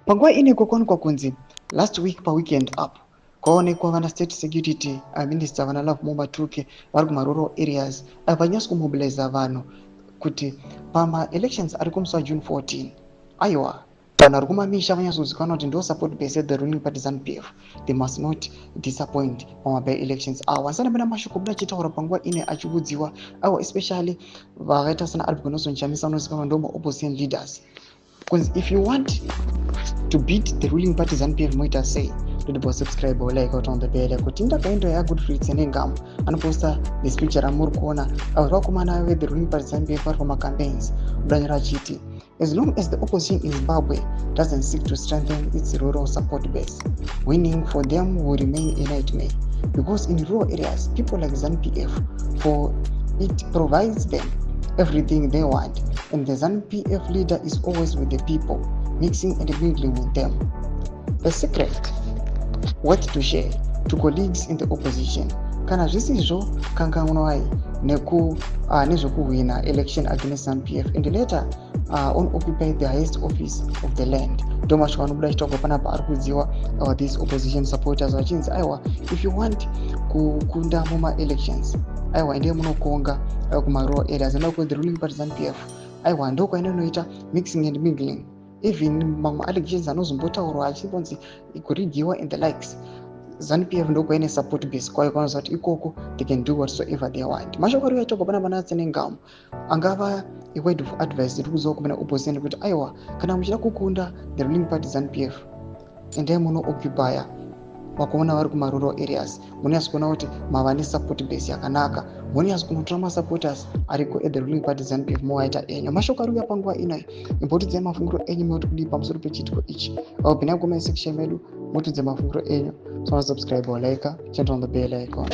Panguva ino kwakwanikwa kunzi last week paweekend up kwaonekwa vana state security minister vana Lovemore Matuke vari kumarural areas vanyatso kumobiliza vanhu kuti pamaelections ari kumusi waJune 14, aiwa, vanhu vari kumamisha vanyatsozivikanwa kuti ndo support base the ruling party ZANU PF. They must not disappoint pamaby elections awa. Asana mashoko buda achitaura panguva ine achiudziwa, aiwa, especially vakaita sana Advocate Nelson Chamisa, vanozivikanwa ndo maopposition leaders, kunzi if you want to beat the ruling party ZANU PF, moita sei? Todibva subscribe, like, on the bell kuti ndakaendo yaGoodfrey Tsenengamu anoposta this picture ramuri kuona avo vakomana vethe ruling party ZANU PF vari pamacampaigns, kudanyira achiti, "As long as the opposition in Zimbabwe doesn't seek to strengthen its rural support base, winning for them will remain a nightmare, because in rural areas people like ZANU PF, for it provides them everything they want, and the ZANU PF leader is always with the people, mixing and mingling with them. A secret worth to share to colleagues in the opposition. Kana zvisizvo, kanganwai nezvekuhwina election against ZANU PF and later on occupy the highest office of the land." Ndo mashoko anobuda achitaurwa panapa ari kudziwa these opposition supporters vachinzi, aiwa, if you want kukunda mumaelections, aiwa, endei munokonga kumarural areas, enda ku the ruling party ZANU PF, aiwa, ndo kwainonoita mixing and mingling. Even mamwe allegations anozombotaurwa achimbonzi kurigiwa and the likes, ZANU PF ndokwaine support base kwayo, kwanoziva kuti ikoko they can do whatsoever they want. Mashoko ari kuyaitogwa pana vanaTsenengamu angava a word of advice iri kuziva kumena opposition kuti, aiwa, kana muchida kukunda the ruling party ZANU PF, endai munooccupya vakomana vari kumarural areas, munonyatso kuona kuti mava nesupport base yakanaka, munonyatso kunotora masupporters ariko at the ruling party ZANU PF movaita enyu. Mashoko ari kuuya panguva inoi, imbotidzai mafungiro enyu mekuti kudii pamusoro pechiitiko ichi. Vapinda comment section medu, motidze mafungiro enyu. So subscribe or like, turn on the bell icon.